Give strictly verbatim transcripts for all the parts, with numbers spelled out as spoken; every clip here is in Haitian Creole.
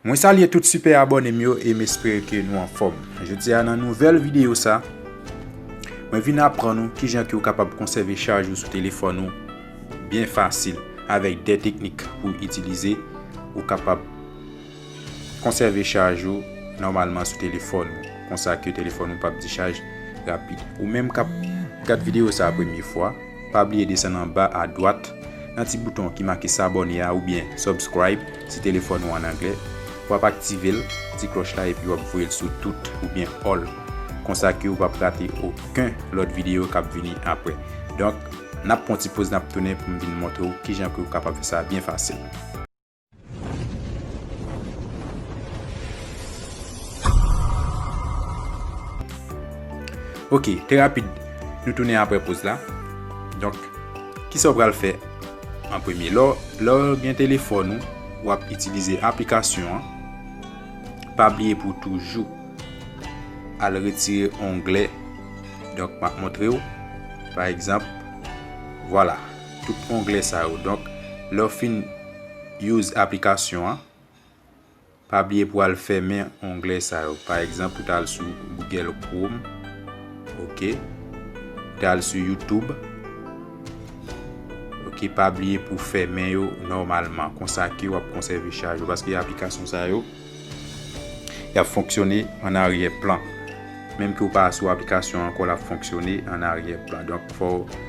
Mwen salye tout sipè abòne m yo e m espere ke nou anfòm. Jodi a nan nouvèl videyo sa, mwen vin aprann ou kijan ke ou kapab konsève chaj ou sou telefòn ou byen fasil avèk de teknik pou itilize. Ou kapab konsève chaj ou nòmalman sou telefòn ou, konsa ke telefòn ou p ap dichaj rapid. Ou menm k ap gad videyo sa a premye fwa, pa bliye desann anba adwat nan ti bouton ki make s'abonner a oubyen subscribe si telefòn ou an anglè. W ap aktive l, ti klòch la, epi w ap voye l sou tout oubyen all. Konsa ke ou p ap rate okenn lòt videyo k ap vini apre. Donk, n ap pran ti poz, n ap tounen pou m vin montre w kijan ke ou kapab fè sa byen fasil. Ok, trè rapid, nou tounen apre poz la. Donk, kisa w pral fè an premye? Lè w, lè w gen telefòn ou, w ap itilize aplikasyon an. Pa bliye pou w toujou al retire onglè. Donk, m ap montre w. Pa egzanp, vwala, tout onglè sa yo. Donk, lè w fin use aplikasyon an, pa bliye pou w al fèmen onglè sa yo. Pa egzanp, ou t al sou Google Chrome, ok, ou t al sou YouTube, ok, pa bliye pou w fèmen yo nòmalman. Konsa ke w ap konsève chaj ou, paske aplikasyon sa yo, y ap fonksyone an aryè plan. Menm ke w pa sou aplikasyon ankò, l ap fonksyone an aryè plan. Donk, fò w,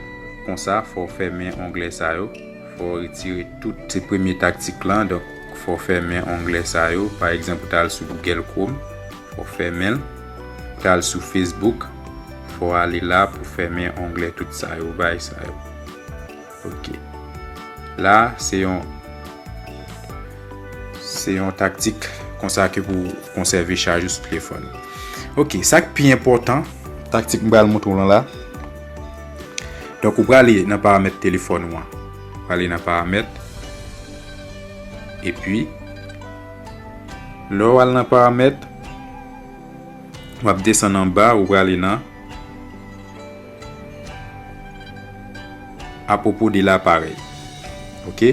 konsa, fò w fèmen onglè sa yo. Fò w retire tout se premye taktik lan. Donk, fò w fèmen onglè sa yo. Pa egzanp, ou t al sou Google Chrome, fò w fèmen l. Ou t al sou Facebook, fò w ale la pou w fèmen onglè tout sa yo, bagay sa yo. Ok. La, se yon, se yon taktik konsa ke pou konsève chaj ou sou telefòn. Ok, sa k pi enpòtan, taktik m pral montre w lan la. Donk, ou prale nan paramèt telefòn ou an. Prale nan paramèt. Epi, lè w al nan paramèt, w ap desann anba, ou prale nan à propos de l'appareil. Ok?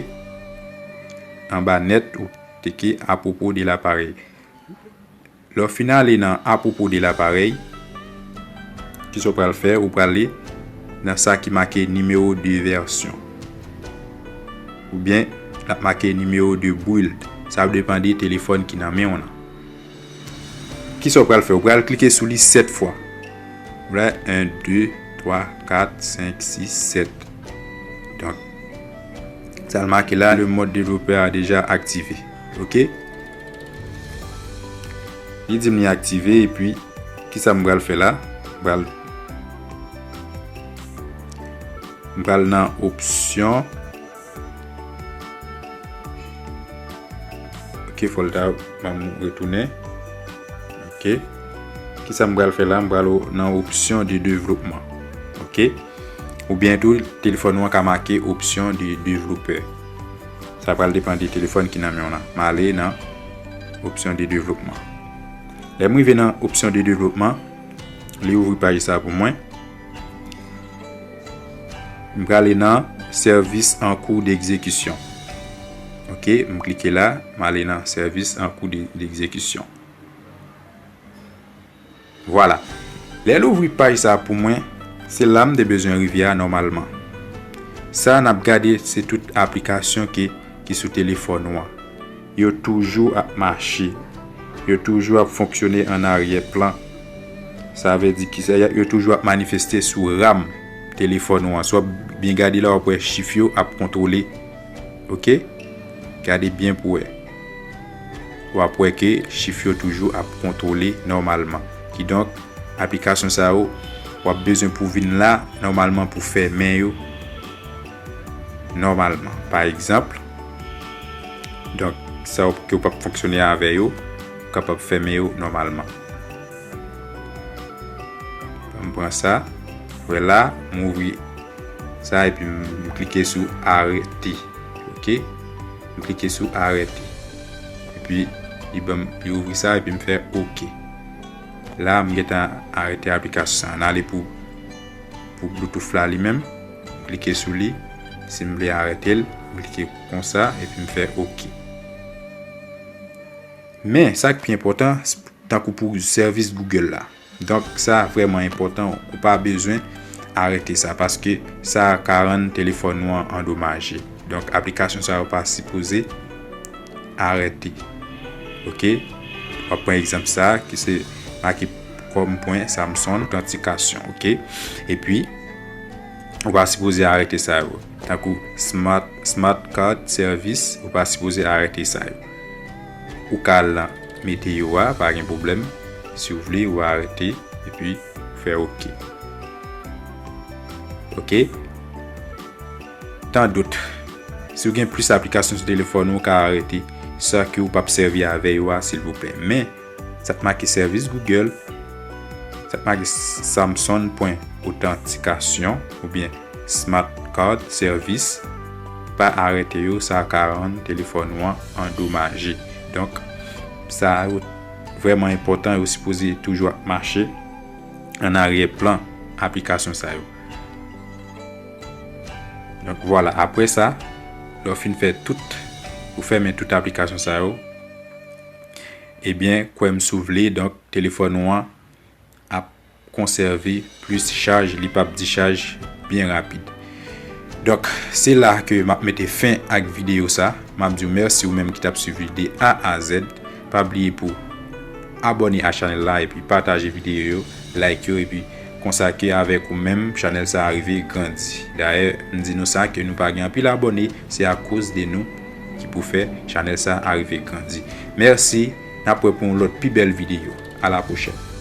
Anba nèt, ou teke à propos de l'appareil. Lè w fin ale nan à propos de l'appareil, kisa w pral fè? Ou prale nan sa ki make numéro de version. Oubyen, l ap make numéro de build. Sa ap depann de telefòn ki nan men w lan. Kisa w pral fè? Ou pral klike sou li sèt fwa. Vwala, en, de, twa, kat, senk, sis, sèt. Donk, sa l make la, le mode développeur a déjà activé. Ok? Li di m li aktive, epi, kisa m pral fè la? M pral, m pral nan opsyon. Ok, fò l ta ban m retounen. Ok. Kisa m pral fè la? M pral o-, nan opsyon de devlopman. Ok. Oubyen tou, telefòn ou an ka make opsyon de devlopè. Sa pral depann de telefòn ki nan men w lan. M ale nan opsyon de devlopman. Lè m rive nan opsyon de devlopman, li ouvri paj sa pou mwen. M prale nan service en cours d'exécution. Ok, m klike la, m ale nan service en cours de, d'exécution. Vwala. Lè l ouvri paj sa pou mwen, se la m te bezwen rive a nòmalman. Sa n ap gade, se tout aplikasyon ke, ki sou telefòn ou an. Yo toujou ap mache. Yo toujou ap fonksyone an aryè plan. Sa vle di ki sa, yo toujou ap manifeste sou ram telefòn ou an. Si w ap byen gade la, w ap wè chif yo ap kontwole. Ok? Gade byen pou wè. W ap wè ke chif yo toujou ap kontwole nòmalman. Kidonk, aplikasyon sa yo, w ap bezwen pou vin la nòmalman pou fèmen yo nòmalman. Pa egzanp, donk, sa w, ke w p ap fonksyone avè yo, ou kapab fèmen yo nòmalman. M pran sa, wè la, m ouvri sa, epi m, m klike sou arete. Ok? M klike sou arete. Epi, li ban m, li ouvri sa, epi m fè ok. La, m gentan arete aplikasyon sa. N ale pou, pou Bluetooth la li menm. M klike sou li. Si m vle arete l, m klike konsa, epi m fè ok. Men, sa k pi enpòtan, tankou pou sèvis Google la. Donk, sa vrèman enpòtan, ou pa bezwen arete sa, paske sa ka rann telefòn ou an andomaje. Donk, aplikasyon sa yo pa sipoze arete. Oke? W ap pran egzanp sa, ki se make kòm pwen Samsung otantikasyon, oke? Epi, ou pa sipoze arete sa yo. Tankou Smart, Smart Card Service, ou pa sipoze arete sa yo. Ou ka al mete yo a, pa gen pwoblèm. Si w vle, ou arete, epi fè oke. Oke? Tandout, si w gen plis aplikasyon sou telefòn ou, ou ka arete sa ke w p ap sèvi avè yo a, silvouplè. Men, sa k make sèvis Google, sa k make Samsung pwen otantikasyon oubyen Smart Card Service, pa arete yo, sa ka rann telefòn ou an andomaje. Donk, sa yo vrèman enpòtan, yo sipoze toujou ap mache an aryè plan aplikasyon sa yo. Donk, vwala, apre sa, lè w fin fè tout, ou fèmen tout aplikasyon sa yo, ebyen, kwè m si w vle, donk, telefòn ou an ap konsève plis chaj, li p ap dichaj byen rapid. Donk, se la ke m ap mete fen ak videyo sa. M ap di w mèsi ou menm ki t ap swiv li de A a Z. Pa bliye pou abòne a chanèl la epi pataje videyo yo, like yo, epi konsa ke avèk ou menm, chanèl sa a rive grandi. Dayè, m di nou sa ke nou pa gen anpil abòne, se akoz de nou ki pou fè chanèl sa a rive grandi. Mèsi, n ap wè pou yon lòt pi bèl videyo. A la pwochèn.